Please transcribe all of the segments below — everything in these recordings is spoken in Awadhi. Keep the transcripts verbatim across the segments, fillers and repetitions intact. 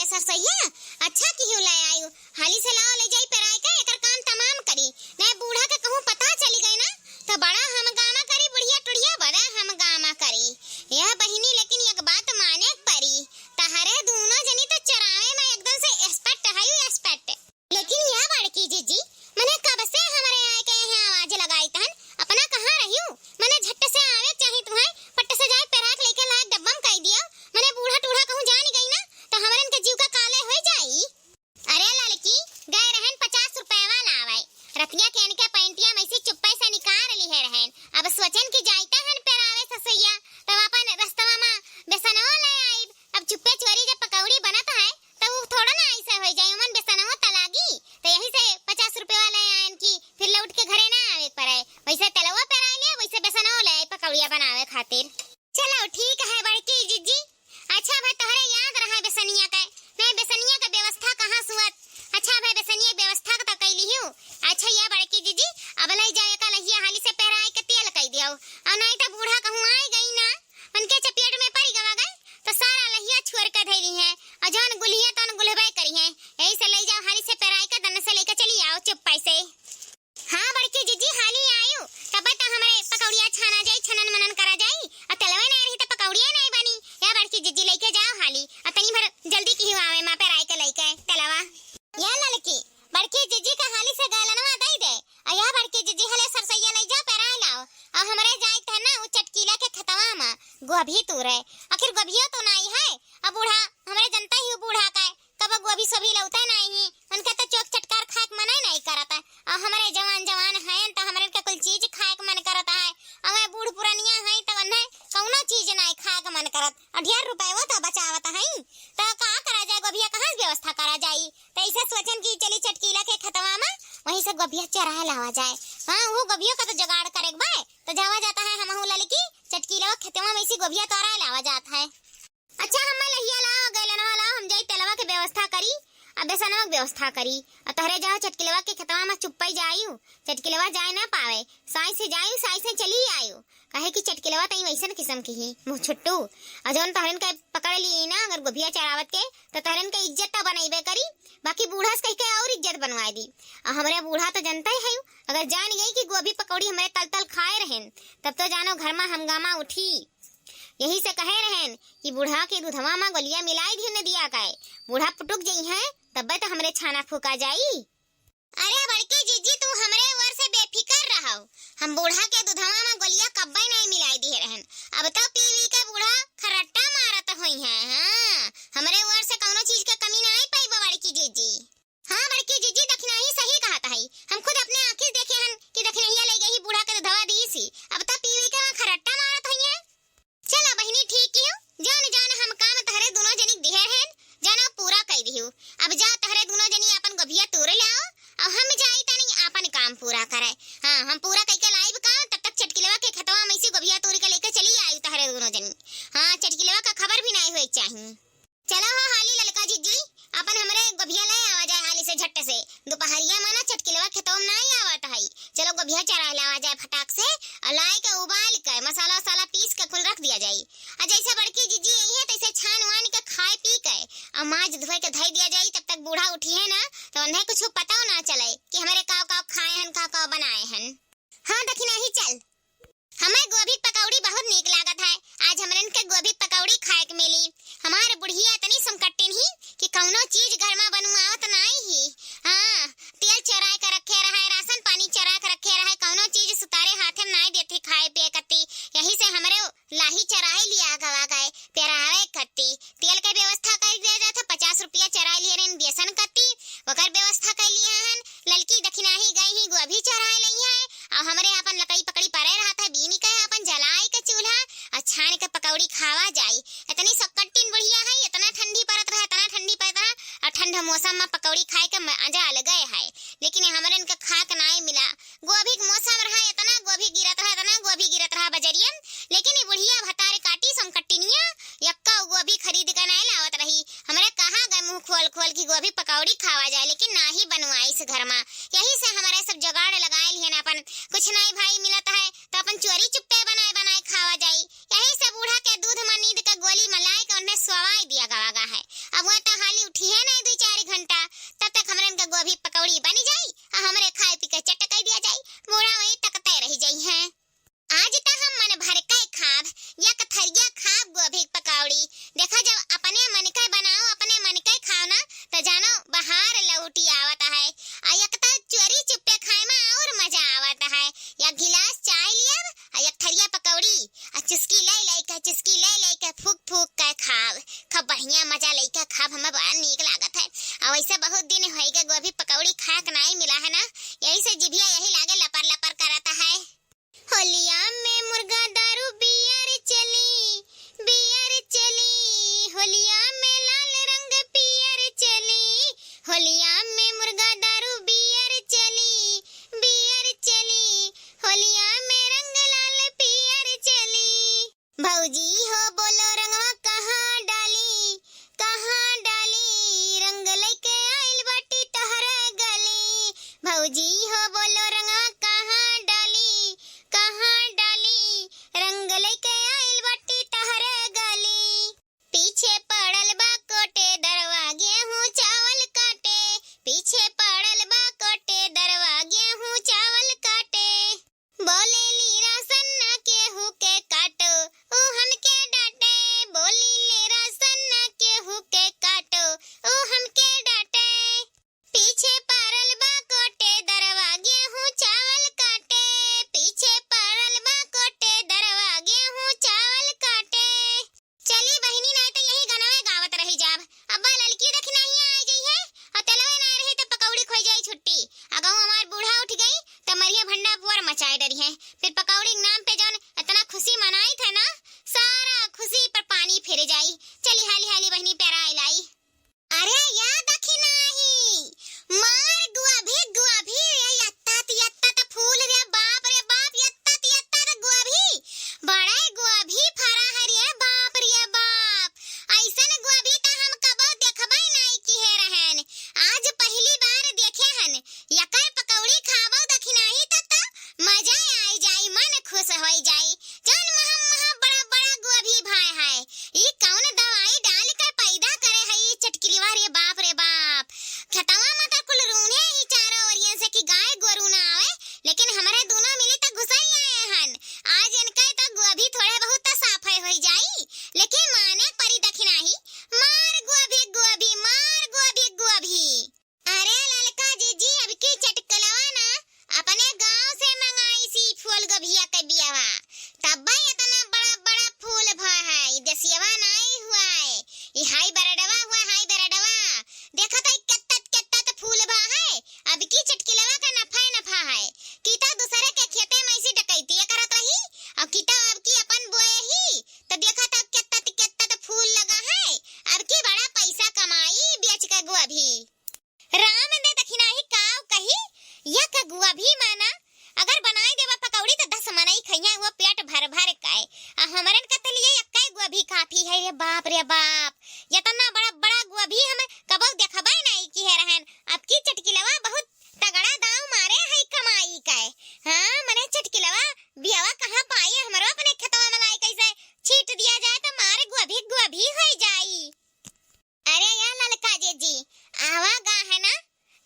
सरसैया, अच्छा किहियो लै आयु, हाली से लाओ लै जाई पेराय के, एकर काम तमाम करी। नहीं बूढ़ा के कहूँ पता चली गई ना, तो बड़ा हंगामा करी बुढ़िया टुढ़िया, बड़ा हंगामा करी। यह बहिनी, लेकिन एक बात माने के परी, तहरे दूनो जनी तो चरावे में एकदम से expert है, expert। लेकिन या बड़की जिज्जी, मने कब से हमरे आय के यहाँ आवाज लगाइत हन, अपना कहाँ रहिउ? मने झट से आवे के चाही तुहैं, पट से जाए पेराय के लइके लायक डब्बा में कई दियो। मने बूढ़ा टूढ़ा कहूँ जान गई ना, तो हमरन के जीव का काले होइ जाई। अरे ललकी, गए रहन पचास रुपयवा लावे, रतिया के इनके पैंटिया में से चुप्पे से निकार लिहे रहन। अब सोचन कि जाइता हन पेरावे ससैया, तब अपन रस्तवा में बेसनवो लै आइब। अब चुप्पे चोरी जब पकौड़ी बनत है, तो उ थोड़ा ना ऐसे होइ जाई, उमन बेसनवो त लागी। तो यही से पचास रुपयवा लै आयन कि फिर लौट के घरे ना आवे के पड़े। वैसे तेलवो पेराय ले, वैसे बेसनवो लै आई पकौड़िया बनावे खातिर। चलो ठीक है बड़की जिज्जी। अच्छा भाई, तोहरे याद रहा बेसनिया के, नहीं बेसनिया के व्यवस्था कहाँ सुअत। अच्छा भाई, बेसनिया के व्यवस्था के तो कई लिहियो। अच्छा या बड़की जिज्जी, अब लै जाए का लहिया हाली से पेराय के तेल कई दियो, और नहीं तो बूढ़ा कहूँ आय गई ना, उनके चपेट में पड़ी गवा गए, तो सारा लहिया छोर के धैली है, और जौन गुलिया तौन गुलहबे करी है। यही से लै जाओ हाली से पेराय के, दन से लेके चली आओ चुप्पे से। हाँ बड़की जिज्जी, हाली आयु, तब तो हमरे पकौड़िया छाना जाई, छनन मनन करा जाई, और तेलवे नहीं रही तो पकौड़िया नहीं बनी। या बड़की जिज्जी, लेके जाओ हाली, और तनी भर जल्दी किहियो आवे माँ पेराय के लइके तेलवा। या ललकी, बड़की जिज्जी का हाली से गैलनवा दे दे, और या बड़की जिज्जी, हले सरसैया लै जाओ पेराय लाओ, और हमरे जाए थे ना उ चटकीला के खेतवा में गोभी तूरे, आखिर गोभियो तो नहीं है। अब बूढ़ा, हमरे जनता ही बूढ़ा का कब गोभी सोभी लौते नहीं, उनके तो चोख चटकार खाए के मने नहीं करत। और हमरे जवान जवान हैं तो हमरे के कुल चीज खाए के मन करत है, और वे बूढ़ पुरनिया हैं तो उन्हें कौनो चीज नहीं खाए के मन करत। और ढेर रुपये वो तो बचावत हैं, तो का करा जाए, गोभिया कहाँ से व्यवस्था करा जाई? तो ऐसे सोचन कि चली चटकीला के खेतवा में वहीं से गोभिया चराय लावा जाए। हाँ, वो गोभिया का तो जुगाड़ करे के बा, तो जावा जाता है हमहू ललकी चटकीला खेतवा में इसी गोभिया तोराय लावा जात है। अच्छा, हम्मा लहिया लाओ, गैलनवा लाओ, हम जाई तेलवा के व्यवस्था करी, आ बेसनवा के व्यवस्था करी, आ तोहरे जाओ चटकिलवा के खेतवा में चुप्पई जायू, चटकिलवा जाए ना पावे, साई से जायू, साई से चली आयू, काहे कि चटकिलवा तई वैसन किस्म की ही, मुँह छुट्टू, आ जौन तोहरन के पकड़ ली ना, अगर गोभिया चरावत के, तो तोहरन के इज्जत तो बनइबे करी, बाकी बूढ़ा से कह के और इज्जत बनवाए दी। आ हमरे बूढ़ा तो जनता ही है, अगर जान गई कि गोभी पकौड़ी हमरे तल तल खाए रहेन, तब तो जानो घर में हंगामा उठी। यही से कहे रहेन कि बूढ़ा के दूधवा मा गोलिया मिलाई दिहु नदिया का, बूढ़ा पुटुक जइहैं, तब्बे तो हमरे छाना फूका जाई। अरे बड़की जिज्जी, तू हमरे ओर से बेफिकर रहो, हम बूढ़ा के दूधवा मा गोलिया कब्बे नहीं मिलाई दिहे रहेन। अब तो पी-पी के बूढ़ा खर्रट्टा मारत होइहैं। हाँ, हमरे ओर से कौनो चीज के कमी नहीं पाइबो बड़की जिज्जी। हाँ बड़की जिज्जी, दखिनही सही कहत हई, हम खुद अपने आँखी से देखे हन कि दखिनहिया लइ गई बूढ़ा के दूधवा दीसी, अब तो पी-पी के वहाँ खर्रट्टा मारत होइहैं। चला बहिनी, ठीक किहू, जौन जौन हम काम तहरे दुनो जनी दिहे रहेन, जानो पूरा कइ दिहू। अब जा तहरे दुनो जनी आपन गोभिया तूर लाओ, अउर हम जाई तनी आपन काम पूरा करे। हाँ, हम पूरा कइके लाइब काम, तब तक चटकिलवा के खेतवा में से गोभिया तूर के लेके चली आई तहरे दुनो जनी। हाँ, चटकिलवा का खबर भी नाई होए के चाही। चला हो हाली ललका जिज्जी, आपन हमरे गोभिया ले आवा जाए हाली से झट से। दुपहरिया मा ना चटकिलवा खेतवा में नाई आवत हई। चलो गोभिया चराए लावा जाए फटाक से, अउर लाई के उबाल के मसाला वसाला पीस के कुल रख दिया जाई। अउर जैसे बड़की जिज्जी आई है तैसे छान वान के खाए पी के अउर माज धोए के धई दिया जाई। तब तक बूढ़ा उठिहैं ना तो उन्हें कुछ पता ना चले कि हमरे काव काव खाए हन, काव काव बनाए हन। हाँ दखिनही चल। हमें गोभी पकौड़ी बहुत नीक लागत है। आज हमरन के गोभी पकौड़ी खाए के मिली। हमार बुढ़िया इतनी सुमकट्टिन ही कि कौनो चीज घर मा बनवावत नाई ही। हाँ, तेल चोराए के रखे रहे, राशन पानी चोराए के रखे रहे, कौनो चीज सुतारे हाथे में नाई देती खाए पिए कत्ती। यही से हमरे लाही चोराए लिया गवा गए, पेरावे कत्ती। तेल के व्यवस्था कर दिया जात है, पचास रुपया चोराए लिए रहन बेसन कत्ती, ओकर व्यवस्था कर लिया हन। ललकी दखिनही गई ही गोभी चोराए लई है, अउर हमरे आपन लकड़ी पकड़ी परे रहत है, बीनी के आपन जलाए के चूल्हा अउर छान के पकौड़ी खावा जाई। इतनी सक्कट्टिन बुढ़िया है, इतना ठंडी परत रहे, इतना ठंडी परत रहे, अउर ठंडा मौसम मा पकौड़ी खाए के मजा अलगे है, लेकिन हमरन के खाए के नाई मिला। गोभी के मौसम रहा, इतना गोभी गिरत रहा, इतना गोभी गिरत रहा बजरिया में, लेकिन ये बुढ़िया भतार काटी समकट्टिनिया, यक्का गोभी खरीद के नाई लावत रही। हमरे कहा गए मुँह खोल खोल की गोभी पकौड़ी खावा जाए, लेकिन नाही बनवाइस घर मा। यही से हमरे सब जुगाड़ लगाए लिहन अपन। कुछ नाई भाई मिलत है तो अपन चोरी चुप्पे बनाए बनाए खावा जाई। यही से बूढ़ा के दूध मा नींद के गोली मलाई के उन्हें सोवाई दिया गवा गा है। अब वह तो हाली उठी अब बढ़िया मजा लइका खाब, हमें बड़ा नीक लागत है। और वैसे बहुत दिन होइगे गोभी पकौड़ी खाए के नाई मिला है ना, यही से जिभिया यही लागे लपर लपर करत है। होलिया में मुर्गा दारू बियर चली, बियर चली, होलिया में लाल रंग पियर चली, होलिया में मुर्गा दारू बियर चली, बियर चली, होलिया में रंग लाल पियर चली। भौजी हो बोलो रंगवा कहाँ डाली, कहाँ डाली, रंग लइके आइल बाटी तोहरे गली। भौजी हो बोलो रंगवा कहाँ डाली, कहाँ डाली, रंग लइके आइल बाटी तोहरे गली। पीछे पड़ल बा कोटे दरवा गेहूं चावल काटे, पीछे पड़ल बा कोटे दरवा गेहूं चावल काटे। बोलेली रासन ना केहू के काटो, ऊ हमके डांटे। बोलीले रासन ना केहू के काटो, ऊ हमके डांटे। पीछे पड़ल बा कोटे दरवा गेहूं चावल काटे, पीछे पड़ल बा कोटे दरवा गेहूं चावल काटे। चली बहिनी, नाई त यही गनवे गावत रही जाब। अब्बा ललकी दखिनाही आई जइहे, और तेलवे नाई रही त पकौड़ी खोई जाई छुट्टी। अगहू हमार बूढ़ा उठ गई त मरिया भंडा पुअर मचाए डरिहे। फिर पकौड़ी के नाम पे जौन इतना खुशी मनाई थे ना, सारा खुशी पर पानी फेरे जाई। चली हाली हाली बहिनी पेराए लाई। अरे या दखिनाही, मार गोभी, गोभी, ये यत्ता त, यत्ता त फूल रे बाप रे बाप, यत्ता त, यत्ता त गोभी, बड़े गोभी फरा है रे बाप रे बाप। ऐसन गोभी त हम कबो देखबे नाई किहे रहन, आज पहली बार देखे हन। यकर पकौड़ी खाबो दखिनाही त, त मजा आई जाई, मन खुश होई जाई। जौन महा महा बड़ा बड़ा गोभी भाए है, ई कौन दवाई डाल के पैदा करे है ई चटकिलवा रे बाप रे बाप। खेतवा में त कुल रूने ही चारों ओरियन से कि गाय गोरू ना आवे, लेकिन हमरे दोनों मिली त घुसई आए हन। आज इनके त गोभी थोड़े बहुत त साफे होई जाई, लेकिन माने परी दखिनाही। मार गोभी गोभी, मार गोभी गोभी। अरे ललका जीजी, अब की चटकलवा ना अपने गांव से मंगाई सी फूल गोभिया के बियावा, तब्बे इतना बड़ा बड़ा फूल भा है, ई देसियवा नाई हुआ है, ई हाई बरडवा हुआ, हाई बरडवा। देखत है केत्तत केत्तत फूल भा है, अब की चटकिलवा का नफा नफा है, कि तो दूसरे के खेते में ऐसी डकैती करत रही, और कि तो अब की अपन बोए ही, तो देखत है केत्तत केत्तत फूल लगा है, अब की बड़ा पैसा कमाई बेच के गोभी। राम दे दखिनाही काव कही, यक गोभी माना, अगर बनाई देबा पकौड़ी त दस मनई खइहें वो पेट भर भर के। आ हमरन के त लिए यक्कै गोभी काफी है रे बाप रे बाप। यतना बड़ा बड़ा गोभी हम कबो देखबे नाई किहे रहन। अब की चटकिलवा बहुत तगड़ा दाव मारे है कमाई के। हाँ, मने चटकिलवा बियावा कहाँ पाई, हमरो अपने खेतवा में लाई कैसे छीट दिया जाए त मार गोभी गोभी होई जाई। अरे या ललका जीजी, आवा गा है ना,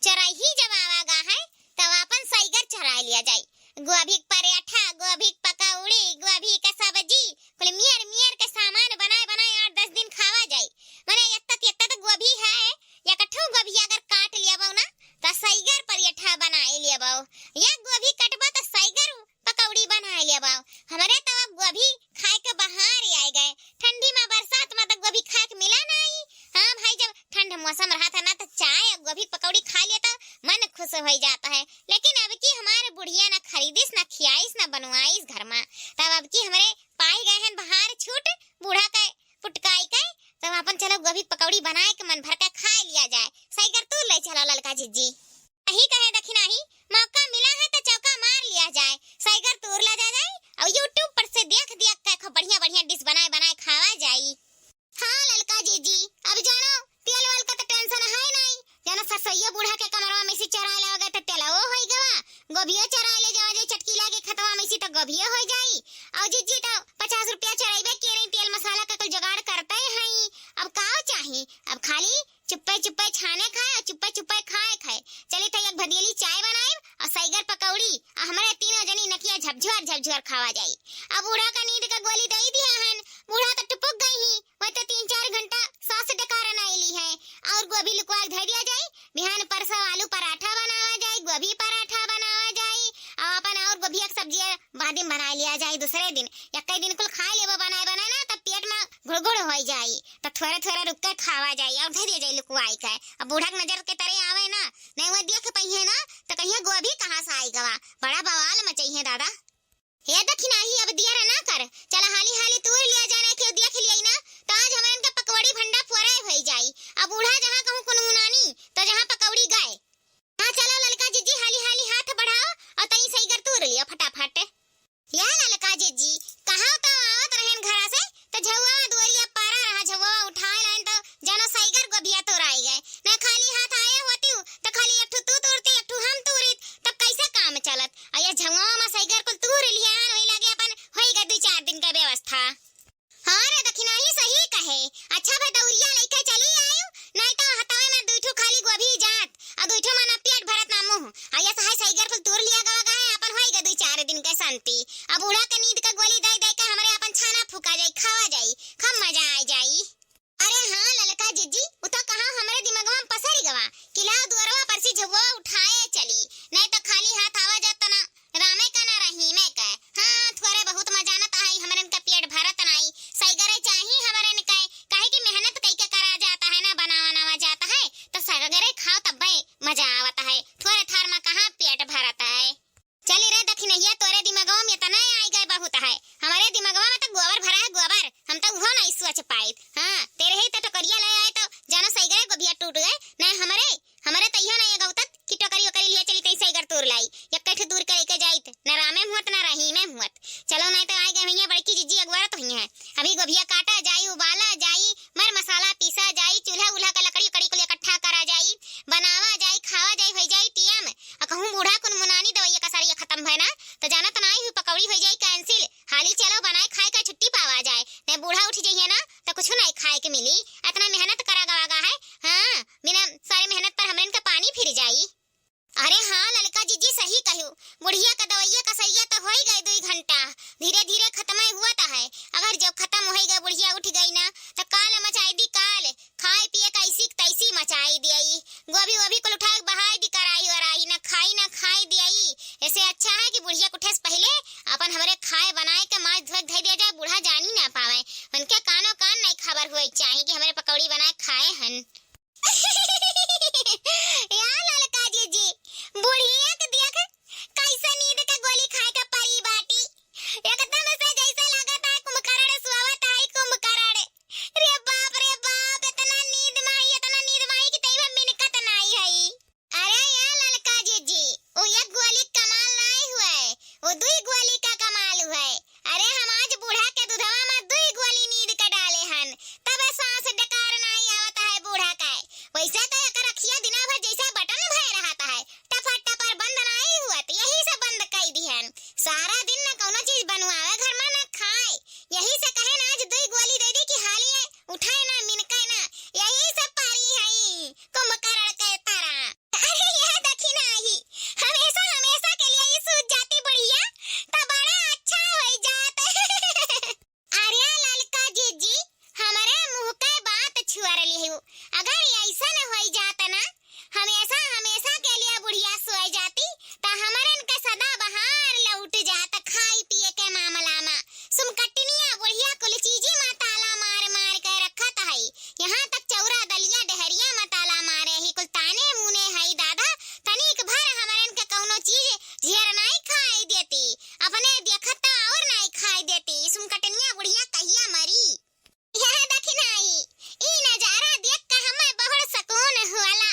चोरही जब आवा गा है, तब आपन सैगर चोराय लिया जाई। गोभी के पराठा, गोभी के पकौड़ी, गोभी के सब्जी, कुल मियर मियर के सामान बनाए बनाए आठ दस दिन खावा जाई। मने एत्ता त, एत्ता त गोभी है, एकठो गोभी अगर काट लेबो ना, त सैगर पराठा बनाए लेबो। या गोभी कटबो त सैगर पकौड़ी बनाए लेबो। हमरे तो अब गोभी खाए के बहार आए गए। ठंडी में, बरसात में तो गोभी खाए के मिला नाई। हाँ भाई, जब ठंड मौसम रहा था ना, तो चाय और गोभी पकौड़ी खा लिया तो मन खुश हो जाता है। लेकिन अब की हमारे बुढ़िया ना खरीदिस, ना खियाइस, ना बनवाइस घर में। तब अब की हमरे पाई गए हैं बहार छूट बूढ़ा के पुटकाई के, तब अपन चलो गोभी पकौड़ी बनाए के मन भर के खा लिया जाए। सैगर तू ले चलो ललका जीजी। यही कहे दखिनाही, मौका मिला है तो चौका मार लिया जाए। सैगर तूर ला जा जाए और YouTube पर से देख देख के खूब बढ़िया बढ़िया डिश बनाए बनाए खावा जाई। हाँ ललका जीजी, अब जानो तेल वेल का तो टेंशन है नहीं। जानो सरसैया बूढ़ा के कमरवा में से चोरा ले गए तो तेलवो होई गवा, गोभियो चोरा ले जावा जाए चटकीला के खेतवा में से तो गोभियो होई जाई। और जीजी तो पचास रुपया चोराइबे के नहीं, तेल मसाला का कुल जुगाड़ करते हैं। अब काव चाही, अब खाली चुप्पे चुप्पे छाने खाए और चुप्पे चुप्पे खाए खाए। चली त एक भदियली चाय बनाइब और सैगर पकौड़ी और हमरे तीनों जनी नकिया झपझुआर झपझुआर खावा जाई। अब बूढ़ा का नींद का गोली दई दिया हन, बूढ़ा तो टुपुक गई ही, वह तो तीन चार घंटा सांस डकार नाई ली है। और गोभी लुकवा के धर दिया जाई, बिहान परसों आलू पराठा बनावा जाई, गोभी पराठा बनावा जाई, और अपन और गोभी एक सब्जी बादिम बनाए लिया जाई दूसरे दिन। यक्कै दिन कुल खाए लेबो बनाए बनाए ना, तब पेट में घुड़घुड़ होई जाई, तो थोरे थोरे रुक के खावा जाई और धर दिया जाई लुकवाई के। अब बूढ़ा के नजर के तरे आवे ना, नहीं वो देख पइहे ना, तो कहिए गोभी कहाँ से आई गवा, बड़ा बवाल मचइहे दादा। हे दखिनाही, अब दियर ना कर, चला हाली हाली तूर लिया जाए, ना केहू देख लिया ना, तो आज हमरन के पकौड़ी भंडा फोरे भई जाई। अब बूढ़ा जहाँ कहूँ कुनमुनानी, तो जहाँ पकौड़ी गए। हाँ, चलो ललका जिज्जी, हाली हाली हाथ बढ़ाओ और तनी सईगर तूर लियो फटाफट। या ललका जिज्जी, कहाँ तो आवत रहन घरा से, तो झउआ दुआरिया पारा रहा, झउआ उठाए लाइन तो जनो सईगर गोभिया तोराई गए। ना खाली हाथ आए होती हूँ, तो खाली एक ठू तू तोरती, एक ठू हम तोरित, तब कैसे काम चलत? आ ये झउआ मा सईगर कुल तूर लिया, वही लागे अपन होई गए दुई चार दिन के व्यवस्था। हाँ रे दखिनाही, सही कहे। अच्छा भे दउरिया लइके चली आयु, नहीं तो हतवे में दुई ठो खाली गोभी जात, आ दुई ठो माना पेट भरत ना मुँह। आ ये सहाय सईगर कुल तूर लिया गवा गए, अपन होई गए दुई चार दिन के शांति। अब बूढ़ा के नींद के गोली दे दे के हमरे अपन छाना फूका जाई, खावा जाई, खूब मजा आ जाई। अरे हाँ ललका जिज्जी, उ तो कहा हमरे दिमगवा में पसरी गवा कि लाओ दुअरवा पर से झउआ उठाए चली, नहीं तो खाली हाथ आवा जात ना रामे का ना रहीमे का। हाँ, थोरे बहुत मजा न त आई, हमरन का पेट भरत नाई। सईगरे चाही हमरन का, काहे कि मेहनत कई के करा जाता है ना, बनावा नावा जाता है, तो सईगरे खाओ तब्बे मजा आवत है। थोरे थार मा कहाँ पेट भरत है। चली रे दखिनहिया, तोरे दिमगवा में इतना आई गए बहुत है, हमरे दिमगवा में तो गोबर भरा है गोबर, हम तो उहो नहीं सोच पाइत। हाँ, तेरे ही तो टोकरिया ले आए तो जानो सईगरे गोभिया टूट गए, नहीं हमरे हमरे तैयो ना ये गौतत कि टोकरी ओकरी लिए चली तई सईगर तूर लाई। यक्के ठो दूर के लेके जाइत, न रामे मुहत, न रहीमे मुहत। चलो, नहीं तो आए गए भैया, बड़की जिज्जी अगुआरत हुई हैं। अभी गोभिया काटा जाई, उबाला जाई, मर मसाला पीसा जाई, चूल्हा उल्हा का लकड़ी उकड़ी कुल इकट्ठा करा जाई, बनावा जाई, खावा जाई, होई जाई टीएम। आ कहूँ बूढ़ा कुनमुनानी दवाइया का सारी खत्म भय ना, तो जाना तो नाई हुई, पकौड़ी होई जाई cancel। हाली चलो, बनाए खाए का छुट्टी पावा जाए, नहीं बूढ़ा उठ जाइए ना, तो कुछ नहीं खाए के मिली। इतना मेहनत करा गवा गा है, हाँ, बिना सारे मेहनत पर हमरन का पानी फिर जाई। अरे हाँ, ललका जिज्जी सही कहू, बुढ़िया का दवैया का सरिया तो होई गए दुई घंटा, धीरे धीरे खत्म हुआ था है। अगर जब खत्म होई गए, बुढ़िया उठ गई ना, तो काल मचाई दी काल, खाए पिए का ऐसी तैसी मचाई दियाई। गोभी वोभी कुल उठाए बहाई दी कराई वराई, ना खाई ना खाए दियाई। ऐसे अच्छा है कि बुढ़िया उठे से पहले अपन हमरे खाए बनाए के माज धोए धई दिया जाए, बूढ़ा जानी ना पावे। उनके कानो कान नहीं खबर हुए चाही कि हमरे पकौड़ी बनाए खाए हन। या ललका जिज्जी, बुढ़िया के देख, कैसे नींद के गोली खाए के परी बाटी। एकदम से जैसे लागत है कुंभकर्ण सोवत है, कुंभकर्ण। रे बाप, रे बाप, इतना नींद माही, इतना नींद माही कि तई में मिनकत नाई है। अरे या ललका जिज्जी, उ एक गोली कमाल नाई हुए, उ दुई गोली का कमाल हुए। अरे हम आज बूढ़ा के दूधवा में दुई गोली नींद के डाले हन, तबे सांस डकार नाई आवत है बूढ़ा के। वैसे तो एकर अखिया दिना भर जैसे बटन भय रहत है, टफर टफर बंद नाई हुअत, यही से बंद कई दिहन। सारा दिन न कौनो चीज बनवावे घर में न खाए, यही से कहे ना आज दुई गोली दे दी कि हाली है, उठाए ना, मिनके ना, यही से पारी हई कुंभकर्ण के तरह। अरे यह दखिनाही, हमेशा हमेशा के लिए ई सूझ जाती बुढ़िया, त बड़ा अच्छा होई जात। अरे ललका जिज्जी, हमरे मुँह के बात छुअर लिहू। अगर ऐसन होई जात ना, हमेशा हमेशा के लिए बुढ़िया सोई जाती, त हमरन के सदा बहार लौट जात, खाई पिए के मामला मा। सुमकटनिया बुढ़िया कुल चीजी मा ताला मार मार के रखत हई। यहाँ तक चौरा दलिया डहरिया मा ताला मारे ही, कुल ताने मुने हई दादा, तनिक भर हमरन के कौनो चीज झेर नाई खाई देती, अपने देखत त और नाई खाई देती। सुमकटनिया बुढ़िया कहिया मरी? यहाँ दखिनाही, ई नजारा देख के हमें बहुत सुकून हुआला।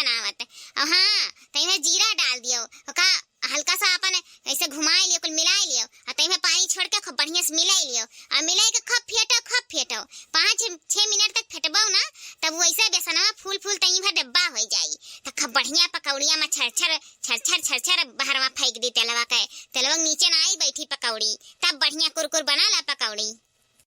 बनावत। और हाँ, तइमे जीरा डाल दियो, ओका हल्का सा अपन ऐसे घुमाई लियो, कुल मिलाई लियो, और तइमे पानी छोड़ के खूब बढ़िया से मिलाई लियो, और मिलाई के खूब फेटो, खूब फेटो, पाँच छः मिनट तक फेटबो ना, तब वैसे बेसनवा फूल फूल तई भर डिब्बा हो जाई। तो खूब बढ़िया पकौड़िया में छर छर, छर छर, छर छर बहरवा फेंक दी तेलवा के, तेलवा के नीचे ना आई बैठी पकौड़ी, तब बढ़िया कुरकुर बना ला पकौड़ी।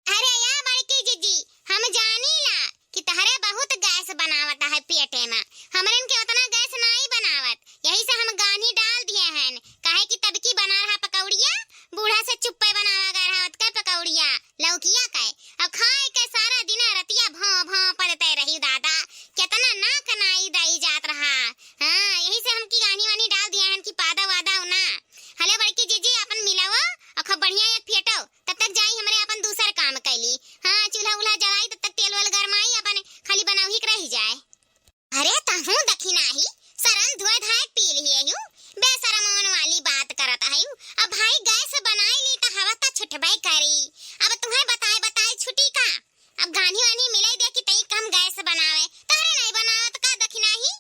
अरे या बड़की जिज्जी, हम जानी ला कि तहरे बहुत गैस बनावत है पेटे में। हमरन के उतना गैस नाई बनावत, यही से हम गान्ही डाल दिए हैं, काहे कि तब की बना रहा पकौड़िया, बूढ़ा से चुप्पे बनावा गए रहा ओतके पकौड़िया, लौकिया के। अब खाए के सारा दिन रतिया भौं भौं पड़ते रही दादा, कितना नाक नाई दाई जात रहा। हाँ, यही से हम की गान्ही वान्ही डाल दिए हैं कि पादा वादा ना। हले बड़की जिज्जी, अपन मिलाओ और खूब बढ़िया एक फेटो। तब तक जाई हमरे अपन दूसर काम कैली। हाँ, चूल्हा उल्हा जलाई, तब तक तेल वेल गरमाई, अपन खाली बनौही के रह जाए। अरे तहूँ दखिनाही, सरन धोए धाए पी लिए हूँ, बेसरमान वाली बात करत है। अब भाई गैस बनाई ली त हवा त छुटबे करी। अब तुम्हें बताए बताए छुटी का? अब गान्ही वान्ही मिलाई दे कि तई कम गैस बनावे, तहरे नहीं बनावत का दखिनाही?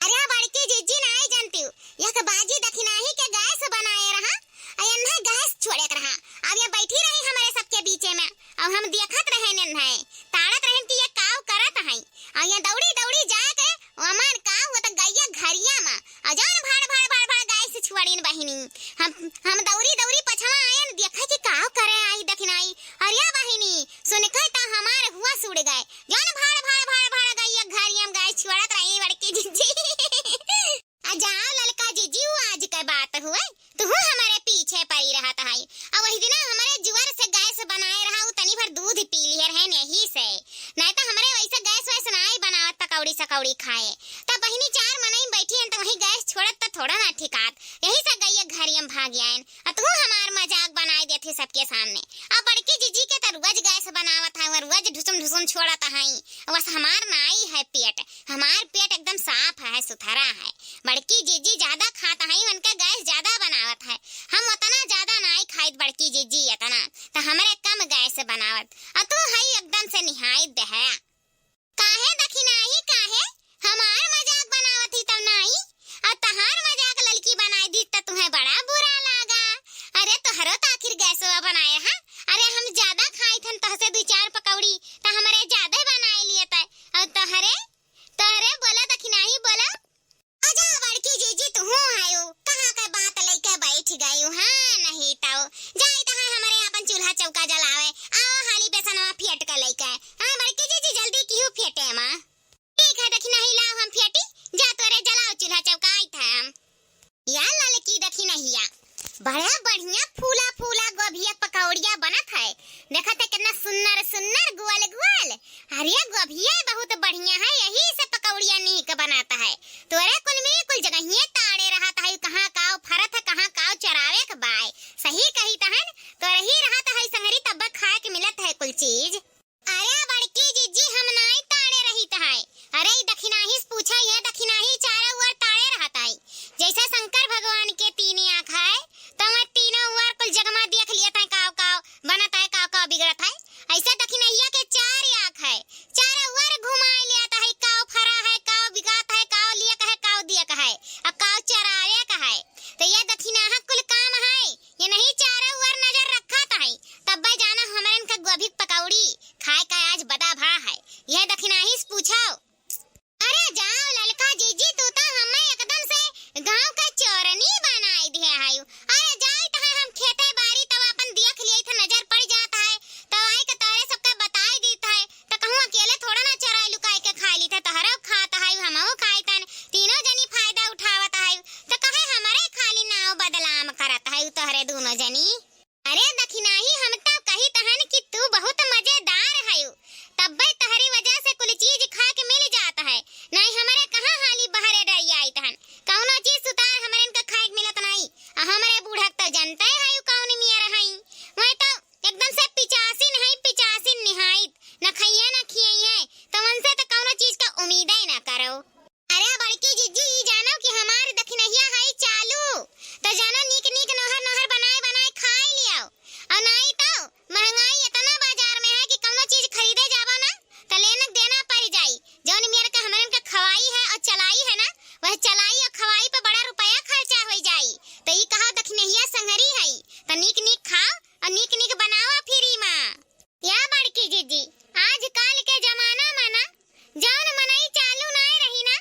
अरे बड़की जिज्जी नाई जानती हूँ, यक बाजी दखिनाही के गैस बनाए रहा, अ एन्हे गैस छोड़े के रहा। अब ये बैठी रही हमारे सबके बीचे में, और हम देखत रहे एन्हे, ताड़त रहन कि ये काव करत हैं, और ये दौड़ी दौड़ी जाके ओमन काव वो तो गैया घरिया में, और जान भड़ भड़ भड़ भड़ गैस छोड़िन बहिनी। हम, हम दौड़ी दौड़ी पछवा आयन, देखे कि काव करे आई दखिनाही। अरे बहिनी, सुन के तो हमार हुआ सुड़ गए, जौन भाड़, भाड़, भाड़, भाड़ गई, एक घरी हम गैस छोड़त रही बड़की जिज्जी। आ जाओ ललका जिज्जी, वो आज के बात हुए, तू हमारे पीछे पड़ी रहत है। आ वही दिना हमारे जुअर से गैस बनाए रहा, उ तनी भर दूध पी लिए रहे यही से, नहीं तो हमारे वैसे गैस वैस नाई बनावत पकौड़ी सकौड़ी खाए। तब बहिनी चार मनई बैठी हैं, तो वही गैस छोड़त तो थोड़ा ना ठिकात, यही से गई एक घरी हम भाग आयन। आ तू हमार मजाक बनाए देत ही सबके सामने। आ बड़की जिज्जी के तो रोज गैस बनावत है, और रोज ढुसुम ढुसुम छोड़त है। बस हमार नाई है पेट, हमार पेट एकदम साफ है, सुथरा है। बड़की जिज्जी ज्यादा खात है, उनका गैस ज्यादा बनावत है। हम उतना ज्यादा नाई खाइत बड़की जिज्जी इतना, तो हमरे कम गैस बनावत। आ तू है एकदम से निहायत बेहया। काहे दखिनाही काहे? हमार मजाक बनावत ही तब नाई, और तहार मजाक ललकी बनाई दी त तुम्हें बड़ा बुरा लागा। अरे तोहरो त आखिर गैसवा बनाए हा। अरे हम ज्यादा खाई थन तोहसे दुई चार पकौड़ी, त हमरे ज्यादा बनाए लिए तय। और तोहरे, तोहरे बोला दखिनाही बोला। आजा बड़की जीजी, तू हूँ आयो, कहाँ के बात लेके बैठ गयू? हाँ, नहीं तो जाई तो है हमरे अपन चूल्हा चौका जलावे। आओ हाली बेसनवा फेट के लेके। हाँ बड़की जीजी, जल्दी किहू फेटे मा। ठीक है दखिनाही, लाओ हम फेटी, जा तोरे जलाओ चूल्हा चौका, आई था हम। या ललकी दखिनहिया, बड़ा बढ़िया फूला फूला गोभिया पकौड़िया बनत है। देखत है कितना सुन्नर सुन्नर गुअल गुअल। अरे गोभिया बहुत बढ़िया है, यही से पकौड़िया नीक बनत है। तोरे कुल में कुल जगहिये ताड़े रहत है, कहाँ काव फरत है, कहाँ काव चरावे के बाय। सही कही तहन, तोरे ही रहत है संगरी, तब खाए के मिलत है कुल चीज। अरे बड़की जिज्जी, हम नाई ताड़े रहित है। अरे ई दखिनाही से पूछा, ये दखिनाही चारों ओर ताड़े रहत है। जैसे शंकर भगवान के तीन आँख है, तो वह तीनों ओर कुल जगमा देख लियत है, काव काव बनत है, काव काव बिगड़त है। ऐसे दखिनहिया के चार आँख है, चारों ओर घुमाए लियत है, काव फरा है, काव बिगात है, काव लियक है, काव दियक है, और काव चरावे का है। तो ये दखिनाहा कुल काम है, ये नहीं चारों ओर नजर रखत है, तब्बे जाना हमरन का गोभी के पकौड़ी खाए का आज बदा भा है। यह दखिनाही से पूछो। अरे जाओ ललका जीजी, तू तो हमें एकदम से गांव का चोरनी बनाई दिया है। अरे जाई तो है हम खेते बारी, तब अपन देख लिए थे, नजर पड़ जाता है, तब आई के तोरे सबका बताई देता है। तो कहूँ अकेले थोड़ा ना चोराई लुकाई के खाई ली थे, तोहरो खात है, हमहू खाई तन, तीनों जनी फायदा उठावत है। तो कहे हमारे खाली नाव बदलाम करत है तोहरे दोनों जनी। अरे दखिनाही, हम तो कही तहन कि तू बहुत मजेदार हयू, तब्बे तहरी वजह से कुल चीज खाए के मिल जात है, नहीं हमरे कहाँ हाली बहरे रही आई तहन। कौनो चीज सुतार हमरे इनका खाए के मिलत नहीं। आ हमरे बूढ़क तो जनते हयू कौन मियर हई, वह तो एकदम से पिचासिन हई, पिचासिन निहाइत, न खइया न खियई है, तो उनसे तो कौनो चीज का उम्मीद ही ना करो। अरे बड़की जिज्जी, ई जानो कि हमार दखिनहिया हई चालू, तो जानो नीक नीक नोहर नोहर बनाए बनाए खाए लियो। और नाई तो महंगाई इतना बाजार में है कि कौनो चीज खरीदे जाबो ना, तो लेनक देना पड़ जाई। जौन मियर के हमरन के खवाई है और चला आई है ना, वह चलाई और खवाई पे बड़ा रुपया खर्चा होइ जाई। त ई कहा दखिनहिया संघरी है, त नीक नीक खाओ और नीक नीक बनाओ फ्री मा। या बड़की जीजी, आजकल के जमाना मा ना जौन मनई चालू नाई रही ना,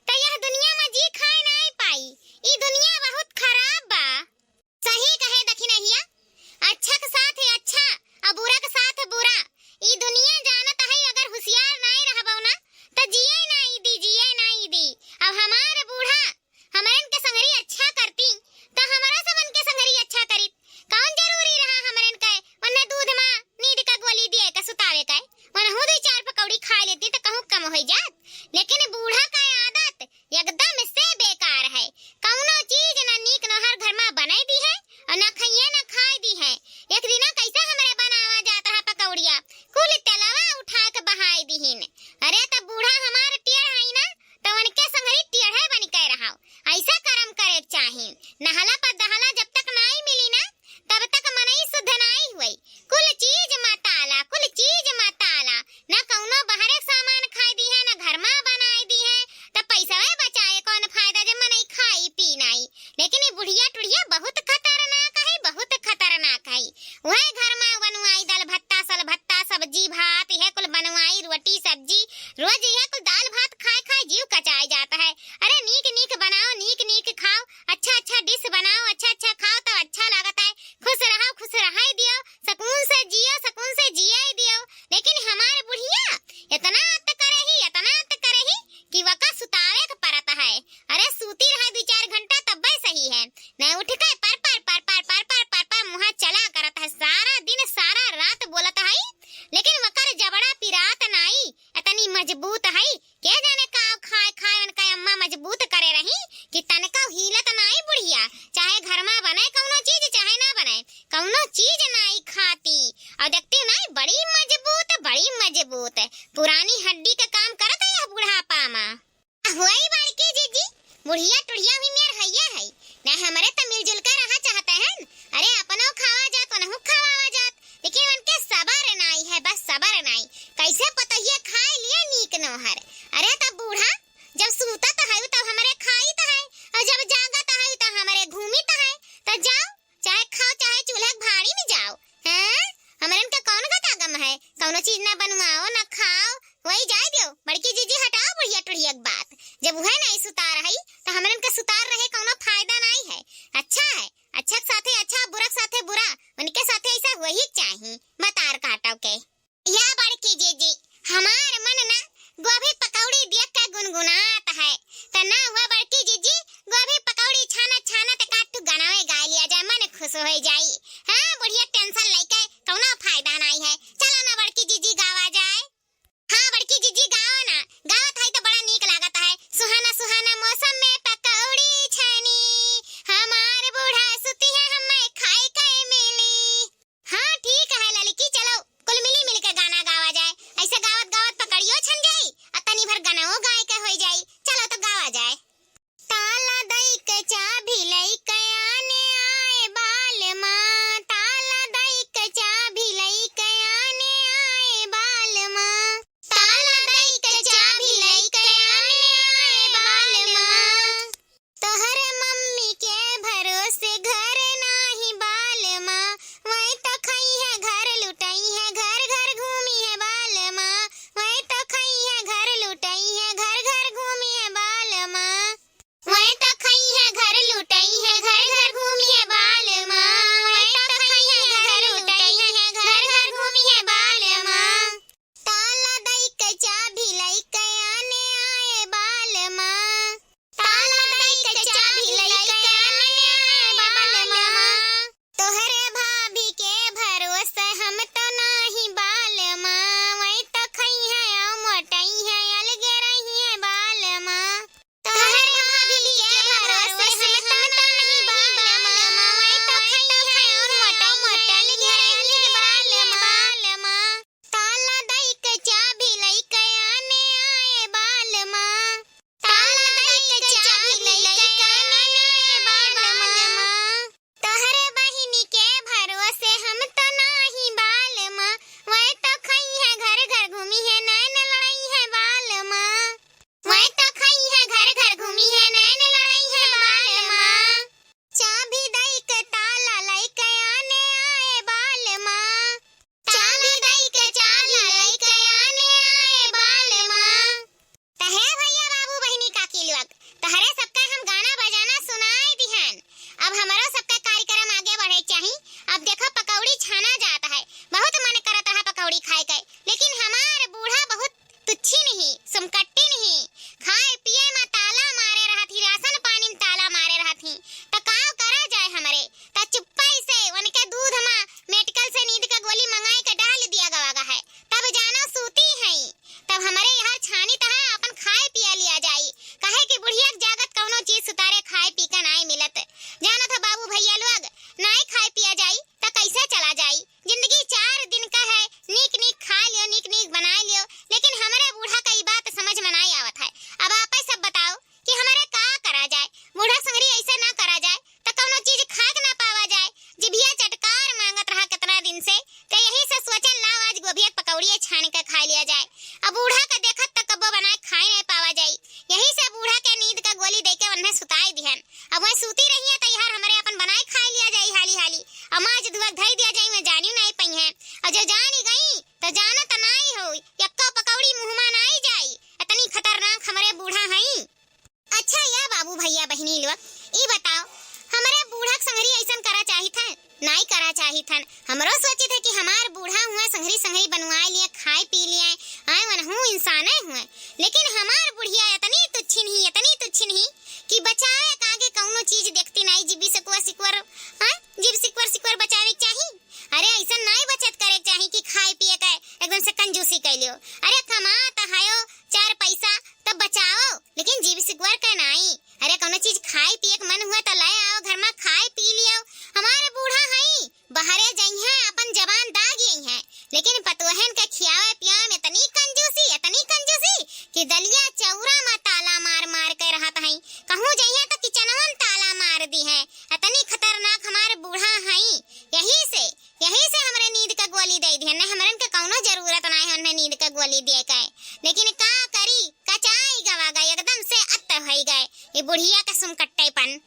त यह दुनिया मा जी खाए नाई पाई। ई दुनिया बहुत खराब बा। सही कहे दखिनहिया, अच्छा के साथ अच्छा और बुरा के साथ बुरा। ई दुनिया जानत है, अगर हुसियार नाई रहबो ना, त जिए नाई दी, जिए नाई दी। अब हमार बूढ़ा हमरन के संगरी अच्छा करती, त हमरा सबन के संगरी अच्छा करित। कौन जरूरी रहा हमरन के ओन्ने दूध मा नींद का गोली दिए के सुतावे के? ओनहु दुई चार पकौड़ी खाए लेती त कहूँ कम होइ जात। लेकिन बूढ़ा का आदत एकदम से बेकार है। कौनो चीज ना नीक नोहर घर मा बनाई दी है और ना खइए ना खाए दी है। एक दिना कैसे हमरे बनावा जात रहा पकौड़िया, कुल तेलवा उठा के बहाई दीहिन। अरे त बूढ़ा हमार टेढ़ है ना, त उनके संगरी टेढ़े बन के रहो। ऐसा करम करे के चाही। नहला पर दहला जब तक नाई मिली ना, तब तक मनई शुद्ध नाई हुई। कुल चीज मा ताला, कुल चीज मा ताला। ना कौनो बाहरे सामान खाए दी है, ना घर मा बनाए दी है, त पैसवे बचाए कौन फायदा जब मनई खाई पी नाई। लेकिन ई बुढ़िया टुढ़िया बहुत खतरनाक है, बहुत खतरनाक है। वह घर मा बनवाई दाल भत्ता, सल भत्ता, सब्जी भात, यह कुल बनवाई, रोटी सब्जी, रोज यह कुल दाल भात खाए खाए जीव कचाए जात है। अरे नीक नीक बनाओ, नीक नीक खाओ, अच्छा अच्छा डिश बनाओ, अच्छा अच्छा खाओ, तब अच्छा लागत है। खुश रहो, खुश रहाई दियो, सुकून से जियो, सुकून से जियाई दियो। लेकिन हमार बुढ़िया इतना अत करही, इतना अत करही कि वका सुतावे के परत है। अरे सूती रहे दुई चार घंटा तब्बे सही है, न उठ के पर पर पर पर पर पर पर पर मुँहा चला करत है। सारा दिन सारा रात बोलत है, लेकिन वकर जबड़ा पिरात नाई, इतनी मजबूत है। के जाने का खाए खाए उनका अम्मा मजबूत करे रही कि तनका हीलत नाई बुढ़िया, चाहे घर मा बने कौनो चीज चाहे ना बने, कौनो चीज नाई खाती। और देखती नाई बड़ी मजबूत, बड़ी मजबूत, पुरानी हड्डी का काम करत है यह बुढ़ापा मा। होई बड़की जीजी, बुढ़िया टुढ़िया हुई मेर हइया है, ना हमरे त मिलजुल के रहा चाहते हैं। अरे अपनो खावा जात, उनहु खावा जात, लेकिन उनके सबर नाई है, बस सबर नाई। कैसे पतोहिया खाए लिए नीक नोहर। अरे तब बूढ़ा जब सूतत है तब हमरे खाइत है, और जब जागत है तब हमरे घूमित है। त जाओ, चाहे खाओ चाहे चूल्हे के भाड़ी में जाओ। हैं, हमरन का कौन गता गम है? कौनो चीज ना बनवाओ ना खाओ, वही जाए दियो। बड़की जीजी हटाओ बुढ़िया टुढ़िया के बात। जब वह नहीं सुतार है तो हमरन का सुतार रहे कौनो फायदा नहीं है। अच्छा है, अच्छा के साथे अच्छा, बुरा के साथे बुरा, उनके साथे ऐसा वही चाही बतार काटो के। या बड़की जीजी, हमार मन ना गोभी पकौड़ी देख के गुनगुनात है। त ना हुआ बड़की जीजी, गोभी पकौड़ी छानत छानत एकाध ठो गनवे गाय लिया जाए, मन खुश होइ जाई। हाँ, बुढ़िया टेंशन लइके कौनो फायदा नाई है। चलो ना बड़की जीजी गावा जाए। हाँ बड़की जीजी गाओ ना, गावत है तो बड़ा नीक लागत है। सुहाना सुहाना मौसम में पकौड़ी छानी, हमार बूढ़ा सुती है हमें खाए के मिली। हाँ, ठीक है ललकी, चलो कुल मिली मिल के गाना गावा जाए। ऐसे गावत गावत पकड़ियो छन जाई, आ तनी भर गनवो गाए के होई जाई। चलो तो गावा जाए। ताला दई के चाभी लई के आने आए बालमा, ताला दई के चाभी लई के आने आए बालमा, ताला दई के चाभी लई के आने आए बालमा। तोहरे मम्मी के भरोसे घर नाही बालमा, वही तो खइहे घर लुटइहे, घर घर घूमिहे बालमा, वही तो खइहे घर लुटइहे, घर घर घूमिहे बालमा, वही तो खइहे घर लुटइहे, घर अरे सबका हम गाना बजाना सुनाई दिहन, अब हमरो सबका कार्यक्रम आगे बढ़े चाही। अब देखो पकौड़ी छाना जात है, बहुत मन करत रहा पकौड़ी खाए के, लेकिन हमार बूढ़ा बहुत तुच्छी नहीं, सुमकट्टी नहीं, खाए पिए में ताला मारे रहत ही, राशन पानी में ताला मारे रहत ही, त काव करा जाए हमरे? त चुप्पा से उनके दूध में मेडिकल से नींद का गोली मंगाए के डाल दिया गवा गा है, तब जानो सूती है। तब हमरे यहाँ छानी तहा अपन खाए पिया लिया जाई, काहे कि बुढ़िया के जागत कौनो चीज सुतारे खाए पी के नाई मिलत। जानत हो बाबू भैया लोग, नाई खाए पिया जाई त कैसे चला जाई? जिंदगी चार दिन का है, नीक नीक खा लियो, नीक नीक बना लियो, लेकिन हमरे बूढ़ा का ई बात समझ में नाई आवत है। अब आपे सब बताओ कि हमरे का करा जाए? बूढ़ा संगरी ऐसे ना करा जाए, त कौनो चीज खाए के ना पावा जाए, जिभिया चटकार मांगत रहा कितना दिन से, त यही से सोचल लाओ आज गोभिया के पकौड़िया छान के खा लिया जाए। अब बूढ़ा के देखत त कब्बो बनाए खाए नहीं पावा जाई, यही से बूढ़ा के नींद का गोली दे के उन्हें सुताई दिहन। अब वह सूती रही है त यार हमरे अपन बनाए खाए लिया जाई हाली हाली, अब माज धुआ के धई दिया जाई, वह जानी नहीं पई है। और जो जानी गई त जानत नाई हो, यक्को पकौड़ी मुँह में नाई जाई, इतनी खतरनाक हमरे बूढ़ा हई। अच्छा या बाबू भैया बहिनी लोग, ई बताओ, हमरे बूढ़ा के संगरी ऐसन करा चाहित है? नाई करा चाहित हन। हमरो सोचित है कि हमार बूढ़ा हुए संगरी संगरी बनवाए लिए, खाए पी लिए, आए वनहू इंसाने हुए, लेकिन हमार बुढ़िया इतनी तुच्छिन ही, इतनी तुच्छिन ही कि बचावे के आगे कौनो चीज देखती नाई, जीभी सिकुवर सिकुवर, हाँ, जीभ सिकुवर सिकुवर बचावे के चाही। अरे ऐसन नाई बचत करे के चाही कि खाए पिए के एकदम से कंजूसी कर लियो। अरे कमा त हायो चार पैसा तब बचाओ, लेकिन जीभ सिकुवर के नाई। अरे कौनो चीज खाए पिए के मन हुआ त ले आओ घर में, खाए पी लियो। हमारे बूढ़ा हई, बहरे जइहें अपन जबान दाग अइहें, लेकिन पतोहन के खियावे पियावे में इतनी कंजूसी, इतनी कंजूसी कि दलिया चौरा में ताला मार मार के रहत हई। कहूँ जइहें त किचनवन ताला मार दिहें, इतनी खतरनाक हमारे बूढ़ा हई। यही से, यही से हमरे नींद के गोली दे दिहें, नहीं हमरन के कौनो जरूरत ना है उन्हें नींद के गोली दिए के, लेकिन का करी, कचाई गवा गए, एकदम से अत्त होई गए ये बुढ़िया के सुमकट्टेपन।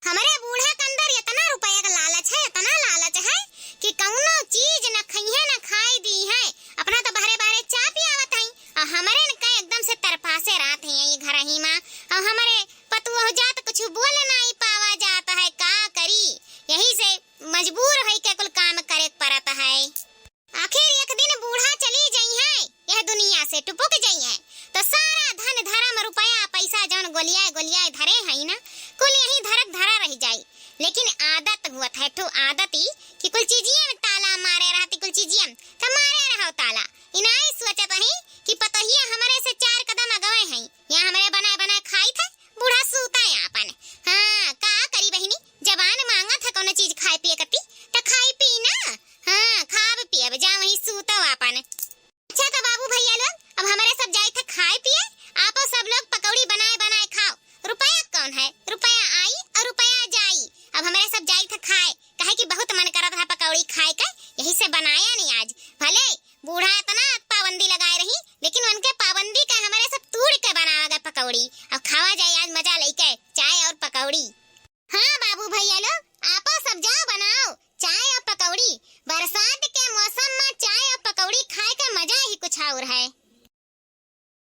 हमरे बूढ़ा के अंदर इतना रुपया का लालच है, इतना लालच है कि कौनो चीज न खइहें न खाए दिहें, अपना तो बहरे बहरे चा पियावत हई, और हमरे न का एकदम से तरफासे रहत हई ये घर ही में, और हमरे पतोह जात कुछ बोल नाई पावा जात है, का करी? यही से मजबूर होई के कुल काम करे के परत है। आखिर एक दिन बूढ़ा चली जइहें यह दुनिया से, टुपुक जइहें, तो सारा धन धरम रुपया पैसा जौन गोलियाए गोलियाए धरे हई ना, कुल यही धरक धरा रह जाई। लेकिन आदत हुअत है, ठो आदत ई कि कुल चीजिए में ताला मारे रहती, कुल चीजिए में त मारे रहो ताला। इनाई सोचत हई कि पतोहिया हमरे से चार कदम अगवे हई, यहाँ हमरे बनाए बनाए खाई थे, बूढ़ा सूता है आपन। हाँ, का करी बहिनी, जबान मांगत है कौनो चीज खाए पिए कती, त खाई पी ना। हाँ, खाब पियब, जा वहीं सूतो आपन। अच्छा तो बाबू भैया लोग, अब हमरे सब जाई थे खाए पिए, आपो सब लोग पकौड़ी बनाए बनाए खाओ। रुपया कौन है, रुपया आई और रुपया जाई। अब हमरे सब जाई थे खाए, काहे कि बहुत मन करत रहा पकौड़ी खाए के, यही से बनाया नहीं आज। भले बूढ़ा इतना पाबंदी लगाए रही, लेकिन उनके पाबंदी का हमरे सब तूड़ के बनावा गए पकौड़ी। अब खावा जाए आज मजा लेके चाय और पकौड़ी। हाँ बाबू भैया लोग, आपो सब जाओ बनाओ,